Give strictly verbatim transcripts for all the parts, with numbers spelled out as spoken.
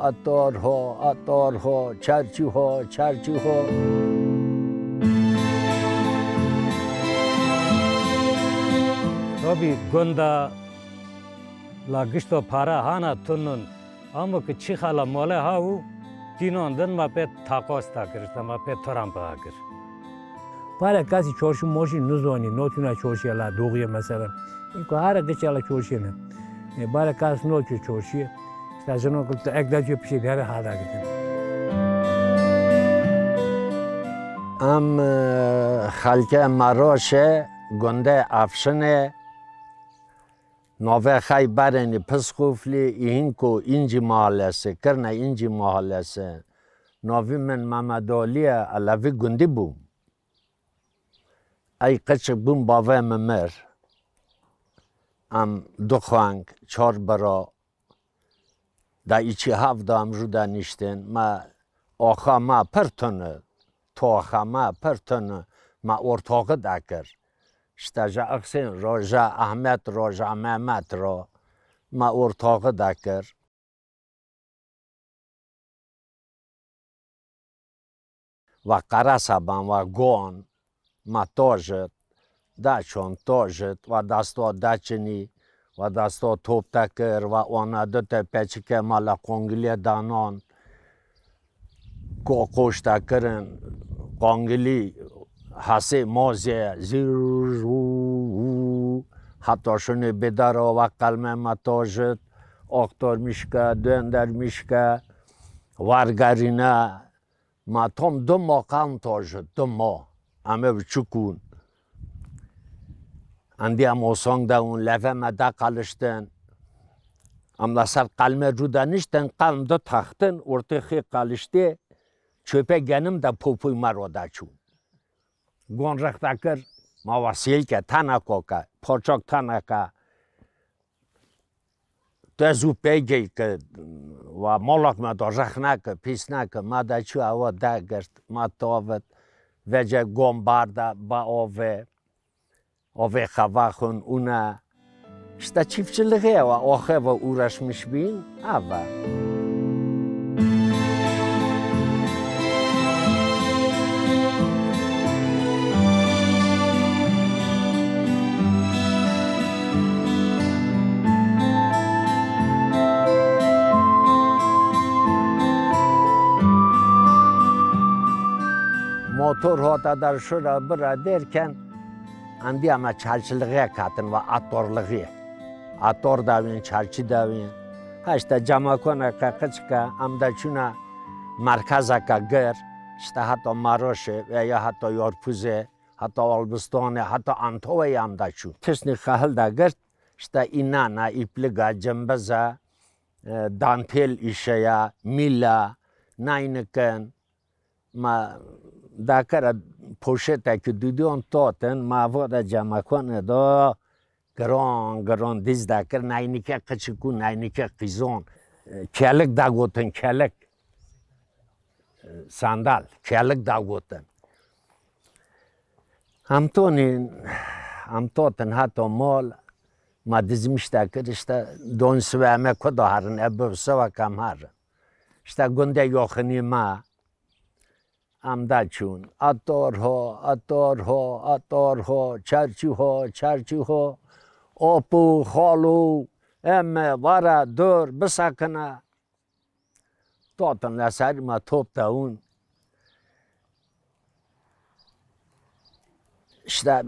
Ator ho, ator ho, çerçî ho, çerçî ho. Tabî gunda la gişto para hana tunun. Amo ki çîxa la mole ha û tînon din ma pê taqos da kir, işte ma pê toran pa kir. Bare kasî çorşî morşî nizonî, notuna çorşî la doğuya mesela. Ê ku hare giçe la çorşî ne. Ê, bare kas not ki çorşî. İşte jino ku tu ek de diyor pişe bir yere hada gidin. Em, e, xelke Maroşe, gunde Afşine, navê xey berenî Pisxuflî, îhinko Încî Mahallesi, kirne Încî Mahallesi. Navî min Mehmet Alî ye, ez li vî gundî bûm. Ey qiçik bûm, bavê min mir. Em du xweng, çar bira, da îçî hevda em jû de nîştin. Me axa me pir tune, toxa me pir tune, me ortoxî dekir. İşte ji Ixsên ro, ji Ehmed ro, ji Mehmet ro, me ortoxî dekir. Ve qeresa ban, ve gon, me tojit, daçon tojit, ve dasto daçinî, ve dasto top tekir, ve ona du te peçike me li qongilê danan. Ko qoşta kirin, qangilî hesê mozê, zîr, zû, zû, heta şinê bêdara ve qelme me tojit, aktor mişke, duender mişke, wergerîne, me tam du ma qan tojit, du ma. Em ê biçûk ûn. Endî em osang de ûn, leve me de qaliştin. Em li ser qelmê cû de niştin, qelm du textin, ortê xê qaliştê, çöpe genim de popoy me ro de çûn. Gon rex de kir, ma wasîlke, teneko ke, poçok teneke. Te zû pê gey ke, wa molak me do rex neke, pîs neke, ma de çû ewa de girt, ma tavit, vece gon bar de, ba ove, ove xeva xun une. İşte çiftçiliğe wa oxe ve uğraşmış bin, ava. Motor hata der şura bira derken, endî ama çerçiliğe katin ve atorlığı. Ator dawin, çerçî dawin. Ha işte cemakoneke qiçike, em de çûna merkezeke gir, işte heta Maroşê veya heta Yorpuzê, heta Albistanê, heta Antowayê em de çûn. Tiştî xehil de girt, işte înana, îpliga, cimbiza, e, dantel îşeya, mîla, naynikin, ma dakera poşetekî dudiyon totin, ma vo de cemakonê do, giron, giron dîz dakir, naynike qiçik û naynike qîzon. E, kelik dagotin, kelik. E, sandal, kelik dagotin. Em tonîn, em totin hato mol, ma dizmiş dakir, işte, don siwe eme ku da herin, ebe siwe kam herin. İşte gunde yoxinî ma, em da çûn. Ator ho, ator ho, ator ho, çerçî ho, çerçî ho. Opu, xalu, eme, vara, dur, bisakine. Totin le serî me top dewin. İşte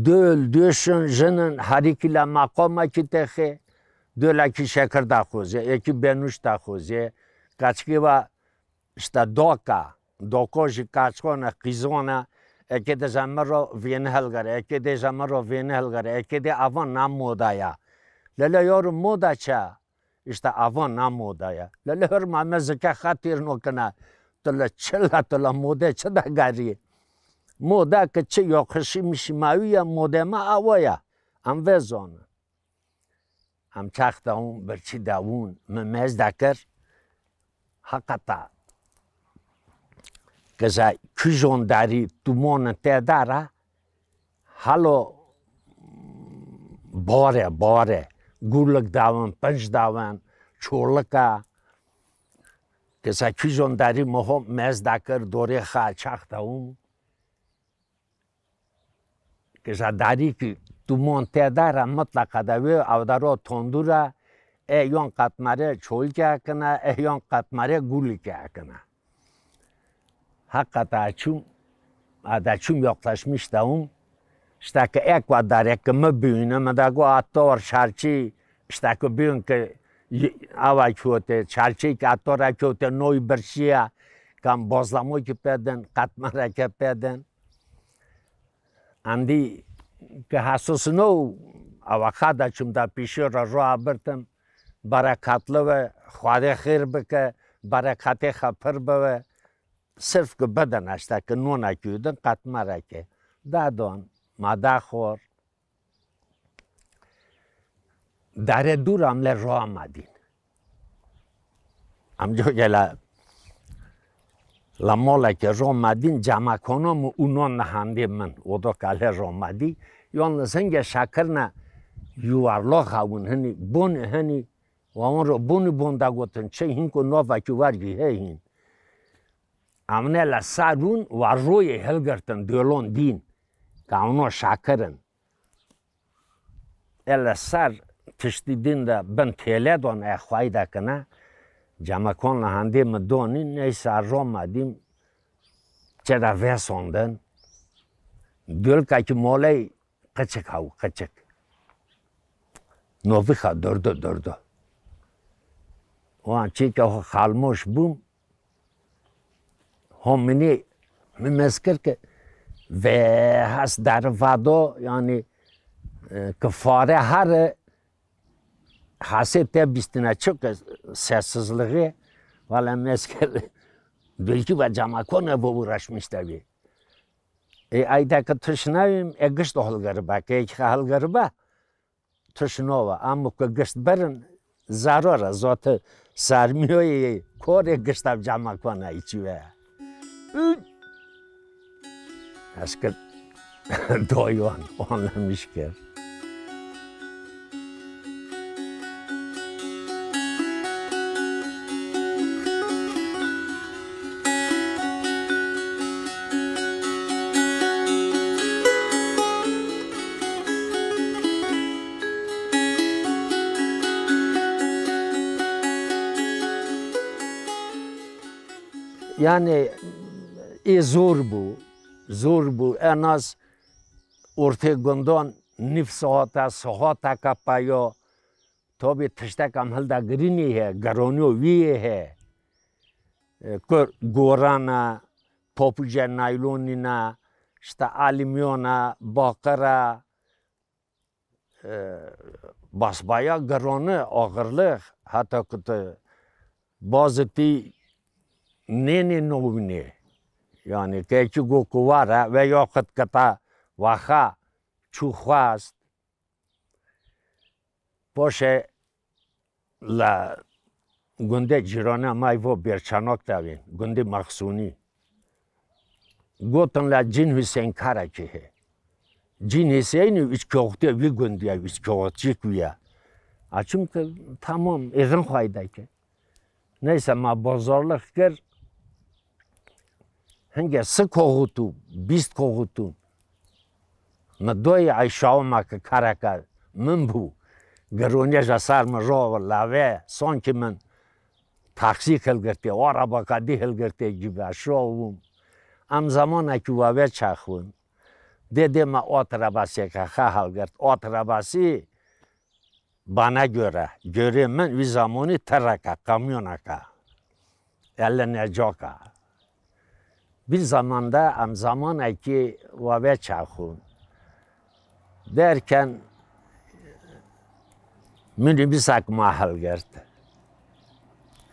döl, döşün, jinin, herîkî le maqamekî texê, dölekî şekir daxwazê, êkî benûş daxwazê, kaçkî va işte doka, doko jî kaçkone, qîzone, êkê dêje min ro vêni hilgere, êkê dêje min ro vêni hilgere, êkê dê avan na moda ya. Lele yoru moda çi? İşte avan na moda ya. Lele hir ma me zike xatir nokine. Tu le çi le, tu le mode çi de gerî? Moda ki çi yoxişî mişî mawî ya, mode me awa ya. Em vê zonin. Em çax dewûn, birçî dewûn, min mez dekir. Heqeta. Keza kujon darî tu monin te dara, halo bare, bare. Gurlik dawin, pinc dawin, çolika. Kisa kîjon darî miho mez dakir dorê xwe çax dawim. Kisa darî ki tu mon te dara mitleqa de wê ew daro tondura e yon qatmare çolike ekina, e yon qatmare gulike ekina. Heqeta çûm, a de çûm yaklaşmış dawim. İşte ki ek wa darek ki mi bîne, mi de got ator çarçî, işte ki bîn ki y-, ava kewte, çarçî ki atora kewte noy birşiya, kam bozlamo ki pedin, qatmara ke pedin. Endî ki hesusino, ava xada çûm da pîşê re ro abirtim. Berekatli ve, Xwedê xêr bike, berekatê xe pir bive. Sirf ki bidin eşte ki nonekî din qetmerekê. Dadon, ma daxor. Dare dûr am le ro ma dîn. Am coge la, la moleke ro ma dîn, camakono mu û non nihandê min. Odo kale ro ma dî. Yalnız hingê şakirna yuvarlak hawin hinî, bon hinî, wa wan ro boni bon da gotin, çi hin ku nova ki var jî he hin. Amne la sarun wa royê hilgirtin dölon dîn. Ka ono şakirin. E li ser tiştî din de bin têle don e xwayda kine. Cemekon li hendê min donî, neysa roma dîm çe de vesondin. Dulkekî moley qiçik hew, qiçik. Novixa durdu, durdu. Wan çîke xwe xalmoş bûm. Ho minê min mez kir ke ve has dervado, yani, e, ke fare here hasê te bîstine, çi ke sessizliğê, wala mez kir, belki ve camakone bu uğraşmış tabii. E, ayda ke tişt navim, e, gişt hilgeriba, ke ek hilgeriba, tişt nova, ama ku gişt berin, zarara, zote sarmiyoyê korê gişt ev cama kona içi ve. Ez kir doy wan, wan lemiş kir. Yani, ê zor bû, zor bû. En az ortê gundan nîv saete, saeteke peya, tabi tiştek em hilda girinî he, geroniyo wî yê he. E, kur, gorana, papuce naylonîna, işte alüminyona, bakira, e, basbaya gironi, ağırlık, heta ku tu bazitî nênê novînê. Yani kekî go ku ware ve ya xit kita waxa çû xwest. Poşe la gundê cîrana may vo Bêrçanak davên, gundê Mexsûnî. Gotin la Cîn Hüseyin karekî he. Cîn Hüseyinî üç kağıtı wî gundiye, üç kağıtçık wî ye. A çimkî tamam, êzin xwayda ke. Neyse, ma bozorlix kir. Hingê si koxutû, bîst koxutû. Mi doyê Eyşawa ma ke kareke min bû. Gironê ji ser min ro lave, sankî min taksî hilgirtê, arabaka dî hilgirtê cî ve şo bûm. Em zamanekî wa ve çaxwin. Dê dê me ot rebasêke xe hilgirt. Ot rebasî Bana göre, görê min wî zamonî tereka, kamyoneka, ele necaka. Bir zamanda em zamanekî wa ve çaxûn. Derken minibüsek ma hilgirt.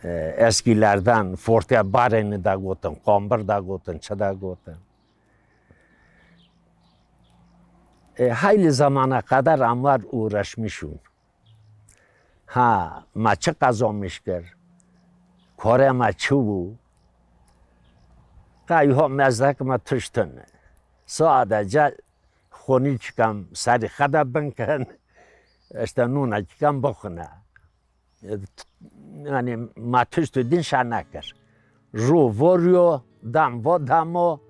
E, eskilerden forte bareni da gotin, kambir da gotin, çi da gotin. E, hayli zamana kadar em var uğraşmışım. Ha, ma çi qazanmiş kir? Kore ma çi bû? Qayho mezdek ma tiştin. Sadece xonî çikan serî xeda binkin, işte nûna çikan bixwine. Yani ma tişt û din şa nekir. Ro voriyo, dem va demo.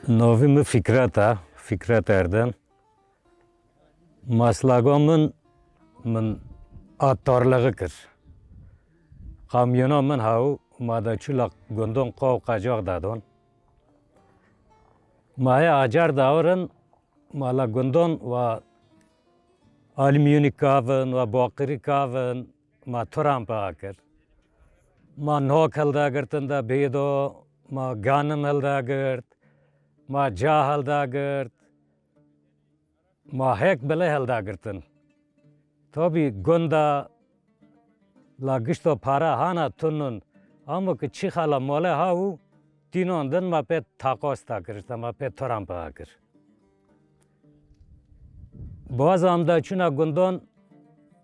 Navê min Fikret e, Fikret Erdem. Meslaga min, min a tarlixî kir. Kamyona min hew, ma de çû la gundan qaw qecax dadon. Ma hê acar dawirin, ma la gundan wa alüminyonî kavin, wa baqirî kavin, ma turampa kir. Ma nok hildagirtin de bêdo, ma ganim hildagirt, ma ca hildagirt. Ma hek bile hildagirtin. Tabî gunda la gişto para hana tunun. Ama ki çi xala mole ha û tînon din ma pê taqos da kir, işte ma pê torampa kir. Bazam da çuna gundon,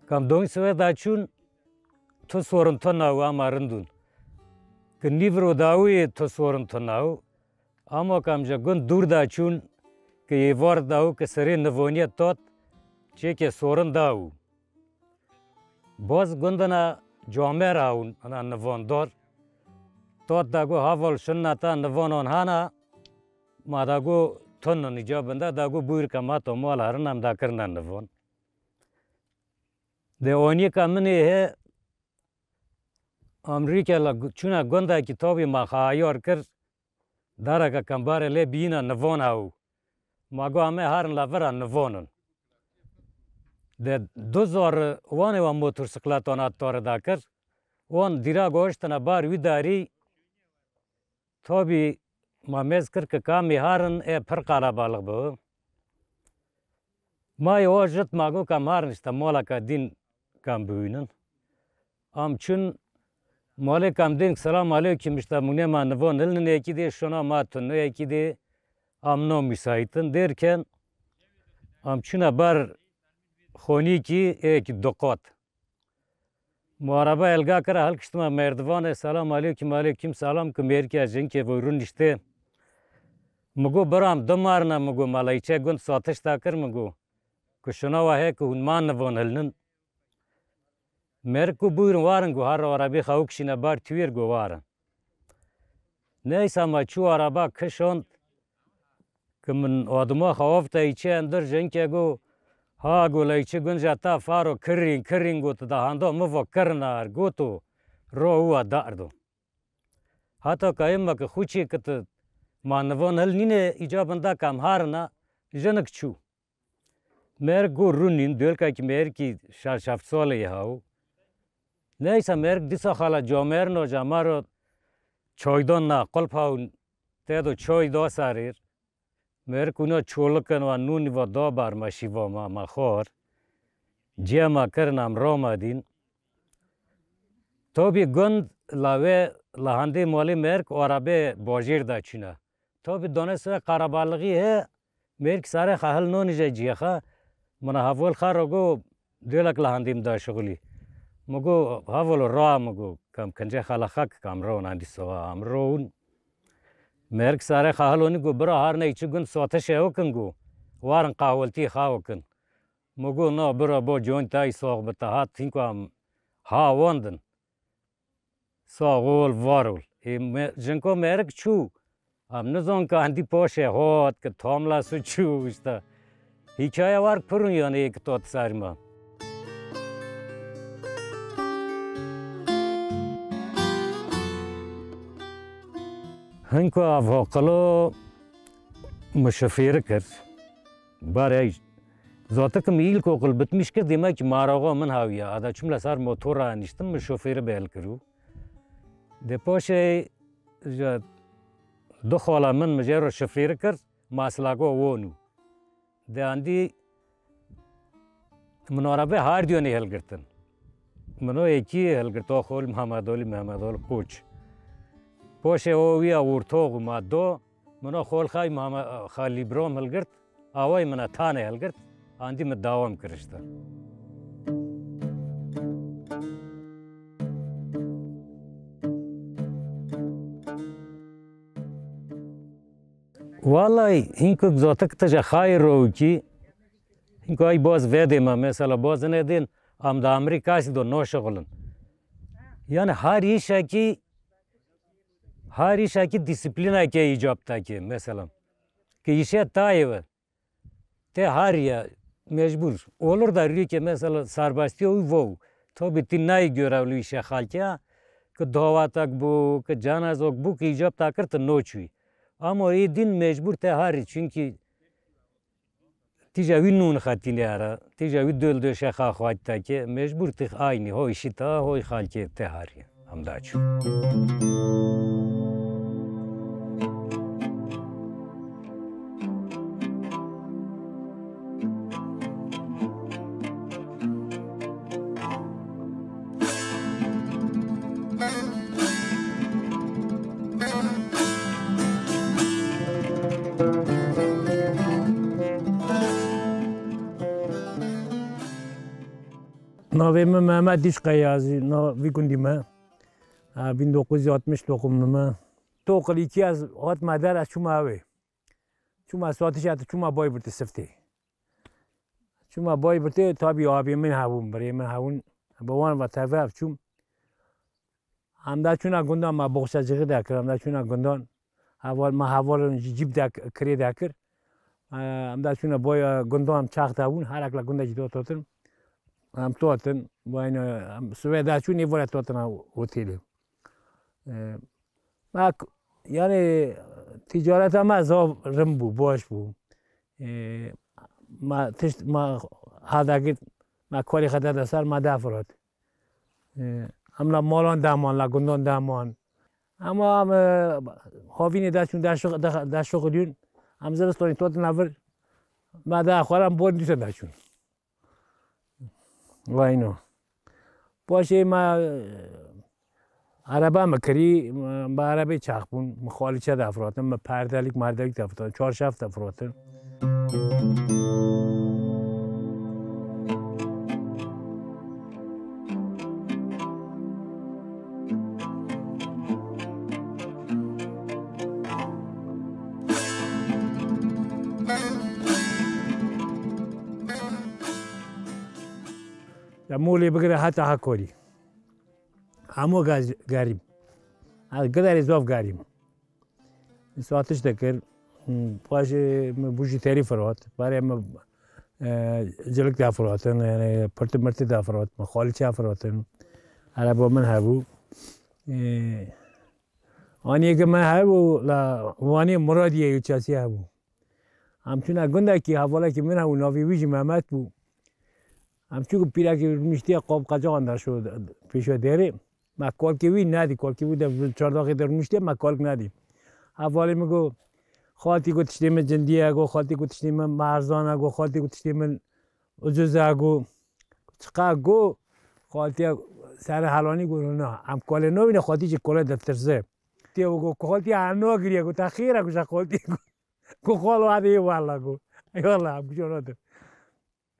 kam don suwe da çun, tu sorun tuna û ama rindun. Ki nîvro dawî tu sorun tuna û, Ama kam ji gund dûr da çûn, ki yê var da û ki serê nivoniyê tot, çêkê sorin da û. Boz gundina comer a û ana nivondor. Tot da gu haval şinna ta nivonon hana, ma da gu tunnin îca binda, da gu bûyr ke ma to mal herin em da kirina nivon. De oniyê ka min ê he, Amrîke la gu-, çûna gundekî tabî ma xayar kir, Dareke kembarê lê bîyîna nivon ew. Ma got, "Em ê herin la vira nivonin." De du zor wanê wa motorsikletan hat tore da kir. Wan dîra goştine bar wî darî. Tabî ma mêz kir ki kamî harin ê pir qalabalix bi. Ma yê o jit ma got, "Kam harin işte moleka dîn kam bihûnin." Am çün malê kam dêng selam aleykum işte mune ma nivon hilnin êkî dê şona ma tun êkî dê am no müsaitin derken am çuna bar xonîkî êkî duqot. Muharebe elga kira hilkiştima merdivanê selam aleykum aleykum selam ki mêrkiya jinkê voyrun işte. Mi got biram dimarna mi got maleyçe gund satış da kir mi got. Ku şuna wa heye ku hûn man nivon hilnin. Mêrik ku bûyrin warin ku har arabî xew kişîne bar tûyêr ku warin. Neysa ma çû araba kişand ki min adima xewafte îçe endir jinkê ku ha ku leyçi gunca ta faro kirrîn kirrîn got da hando mi vo kirina er got û ro û wa dardo. Hata kayê me ki xûçî ki tu ma nivon hil nîne îcabin da kam harina jinik çû. Mêrik got rûnîn, dêlkekî mêrikî şeş heft salê yê hew. Neyse mêrik dîsa xala camêrino camaro çaydan na qulp hewn tê do çay da serîr. Mêrik wina çolikin wa nûnî va da ber me şîva me, me xwar. Ciyê me kirin em ramedîn. Tabî gund la wê la hendê malê mêrik arabê bajêr de çûne. Tabî dane sere qarabalixî he, mêrk sare xehil nonî je ciyê xe. Mina heval xe ro go, dêlek li hendî min da şixulî. Mi go, hevalo ra mi go, kam kincê xela xek kam ron hendî sowa am ron. Mêrk sare xehil onî go, bira har ney çi gund sotişê ew kin go, warin qahweltî xew kin. Mi go, na bira bo contayî sox bi te hat hîn ku em ha wandin. Sağ ol, var ol. Ê, me, jinko merik çû. Em nizon ka hindî poşê hot, ki tamla su çû işte. Hikaye var purun yani ki tot sarma. Hinko av hokalo muşafiri kir. Barê Zaten ki min îlkokul bitmiş kir, demek ki maraxa min hawiye. Ada çûm li ser motora niştim, min şofêrî bel kirû. De paşê ji du xala min, min jê re şofêrî kir, maslako wonû. De andî min arabê hardiyonê hilgirtin. Min o yekî hilgirt, o xol Mehmet Ali, Mehmet Ali Koç. Paşê o wî ya ortox û ma do, Min o xol xay Mame-, Xalî Brom hilgirt, away min e tanê hilgirt. Andî min dawam kir ji te. Wallahî, hînku zotik tije xayê rowikî, hînku ay boz vedê me, mesela boz nedên, am da Amerîkasî do noşixulin. Yani har îşekî, har îşekî dîsîplîneke îcab deke, mesela. Ki îşe tayê ve. Te hariye mecbur. Olur da rûyê ke mesela serbestiya wî vo. Tabi ti nayê görevlî îşe xalkê ya. Ki dawatek bû, ki cenazok bû, ki îcab ta kir ti noçûyî. Ama ê din mecbur te harî. Çünkü tîja wî nûn xetînê here. Tîja wî dol döşe xa xwayt te ke. Mecbur ti aynî hoy şî ta, hoy xalkê te hariye. Em daçûn. Navê min Mehmet Dîşqe ye, ez jî na vî gundî me. E, bin dokuz yüz altmış dokuz me. Toqilîkî ez hatime der, ez çûme ewê. Çûme Suatişê, ez çûme Bayburtê Siftê. Çûme Bayburtê, tabî abiyê min hebûn, birê min hebûn. Bi wan ve tev hev çûm. Em da çûna gundan, me boxça cixî de kir, em da çûna gundan. Heval, me hevalên ji cîb de k-, kirê de kir. Em da çûna boy, e, gundan çax de bûn, her ekla gundekî dot totin. Em totin, wayne, em sibê de çûn, ê vore totina otelê. E, me k-, yani, ticareta me zaf rim bû, baş bû. E, me tişt, me hada girt, me kolê xwe de ser, me de firat. E, em la malan deman, la gundan deman. Ama em, e, havînê de çûn, de şoq-, de, de şoxilîn. Em zivistanê totin vir. Me de xwe re em bor dîsa de çûn. Vayno. Paşê me, e, erebe me kirî, me, me erebê çax bûn. Me xalîçe de firotin, me perdelîk, merdelîk de firotin, çarşaf de firotin. Ya molê bigire heta Hakorî. Hemû gaz-, gerîm. Ez giderê zaf gerîm. Satiş dikir. Hmm, paşê min bûjî terî firat. Berê min, e, cilik de firatin, yani pirti mirti de firat. Min xalîçe firatin. Ereba min hebû. E, aniyê ke min hebû, la wanê Muradiyê û çasî hebû. Em çûna gundekî, hevalekî min hebû, navê wî jî Mehmet bû. Em çû pîrekî rûniştiye qab qecaxan de şo pêşve derê. Me kolkê wî nedî, kolkê wî de çardaxê de rûniştiye, me kolk nedî. Hevalê min got, xaltî got tiştê min cindiye, got xaltî got tiştê min merzan e, got xaltî got tiştê min ucuz e, got çiqa got, xaltiye serê helanî got, na, em kolê nabîne, xaltî jî kolê de tirse. Tê got, xaltiye em nagiriye, got te xêr e, got ji xaltî got. Ku xalo hadi eyvallah ku. Eyvallah, em kujo nadim.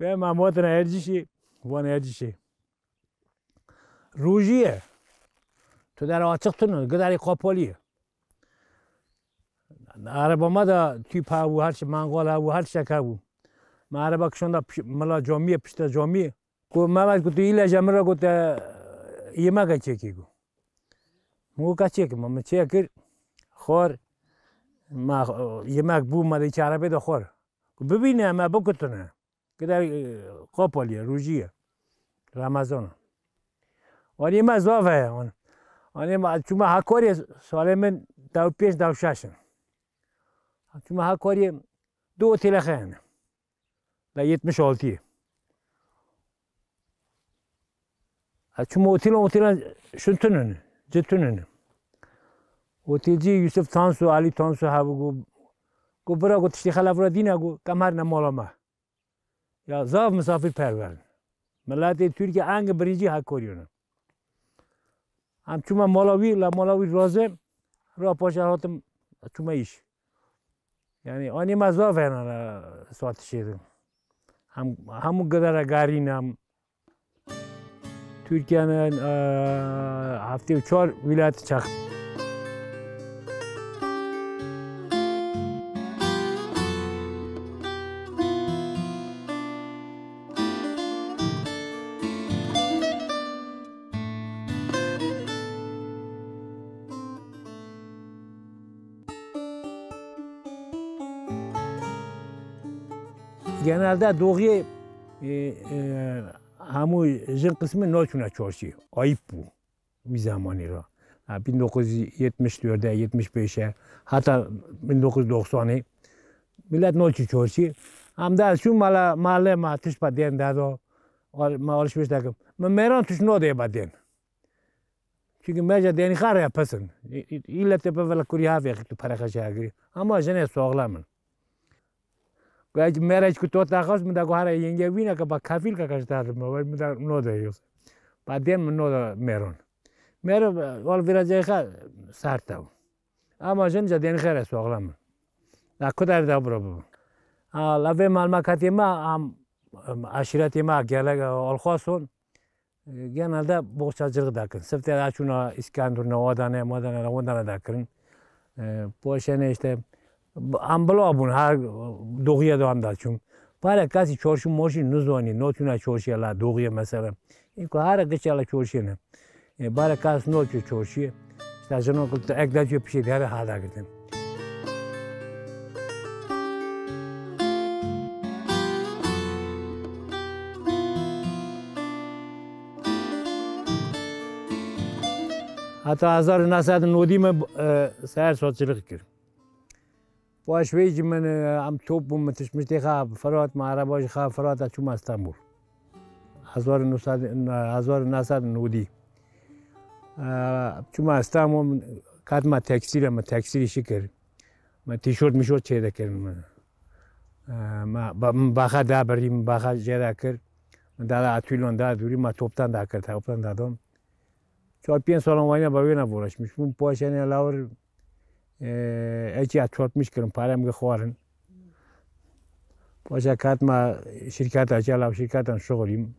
Ve me motine Ercişê, van Ercişê. Rojî ye. Tu dera açık tune, giderî kapalı ye. Araba me de tüp hebû, her şey, mangal hebû, her şey hebû. Me araba kişanda piş-, mila camiye, pişta camiye. Ku Mehmet ku tu île ji min re got, e, yemeke çêkî ku. Min got, ka çêkim, min çêkir, xwar, me, yemek bû, me de çi erebê de xwar. Ku bibîne, me bikutine. Gider, e, qopaliye, rûjî ye. Remezan e. Anî me zaf heye, an-, anî me, çûme Hakorê salê min dew pênc, dew şeş in. Çûme Hakorê du otêle xeyne. La yetmiş altı. Ha, çûme otêlan, otêlan şin tunine, ci tunine. Otêlcî Yusuf Tansu, Ali Tansu hebû, got, got, bira, got, tiştê xelef re dîne, got, em herine mala me. Ya zaf misafirperwer in. Miletê Tirkiye eng birincî Hakorî ne. Em çûme mala wî, la mala wî razim, ra paşa hatim çûme îş. Yani anî me zaf hene, e, Suatişê de. Hem, hemû gidara garîn em. Tirkiyeyê, e, heftê û çar wîlayet çax. Genelde doğuya, e, e, hemû jin qismî naçûne çarşî. Ayîb bû wî zemanî re. Ha, bin dokuz yüz yetmiş dörde, yetmiş beşe, heta bin dokuz yüz doksanê millet naçû çarşî. Em de çûn mala, malê me tişt be dên deda. Al-, me alışveriş dikim. Me mêran tişt nadê be dên. Çünkü me jî dênî xwe re pis in. Î-, î-, îlle te pe vela kurî havê tu pere xeşe agirî. Ama jinê saxlem in. Gu ec mêre ku to taxas min de gu here yenge wîne ke ba kefîl ke kaş tadim. Min de no de yos. Ba dên min no de mêron. Mêro, wal vira cayxa sert ew. Ama jin jî dênî xwe re saxlem in. La ku der de biro bibo. Ha, la vê malmakatê me, am, am, aşîretê me, gelek, e, alxwa son. Genelde boxçacılık dakin. Sifte da çûna İskenderun'a, odane, modane, odane dakirin. E, poşene işte, em bila bûn, her doğuya da em da çûn. Pare kasî çorşî moşî nizonî, notuna çorşî la doğuya mesela. İnku her gıç la çorşî ne. E, bare kas notu çorşî. İşte jinon ku ek da çû pişê dere hada girtin. Heta hezar û neh sed û nodî me, e, seher sazçılık kir. Paş vê jî min, e, em top bûn, min tişt miştê xwe firat, me araba jî xwe firat, çûme Stenbol. Hezar û neh sed, hezar û neh sed û nodî. E, çûme Stenbol, min katime tekstîle, min tekstîlî şi kir. Me tîşort mişort çêdikirin min. E, me, ba-, min baxa dabirî, min baxa jê de kir. Min dada atûlon da dûrî, me toptan da kir, toptan da dom. Çar pênc salan wayne ba wêne uğraşmış bûm. Paşê ne lawir, e, eki ya çarpmış kirin, parem gi xwarin. Paşa katma şirketa, çela şirketan şuxulîm.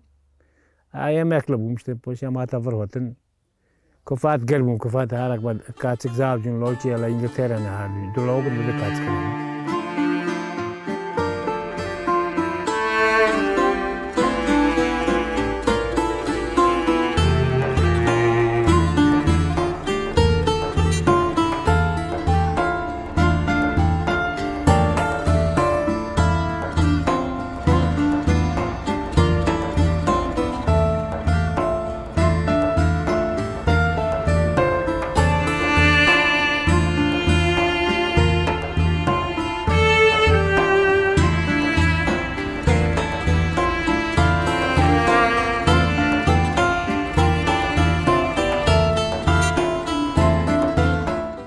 A emekli bûm işte, paşa ma ta vir hotin. Kufat gel bûm, kufat harak ba kaçik zav cun loki ala İngiltere ne harbi. Dula ogun da kaçik.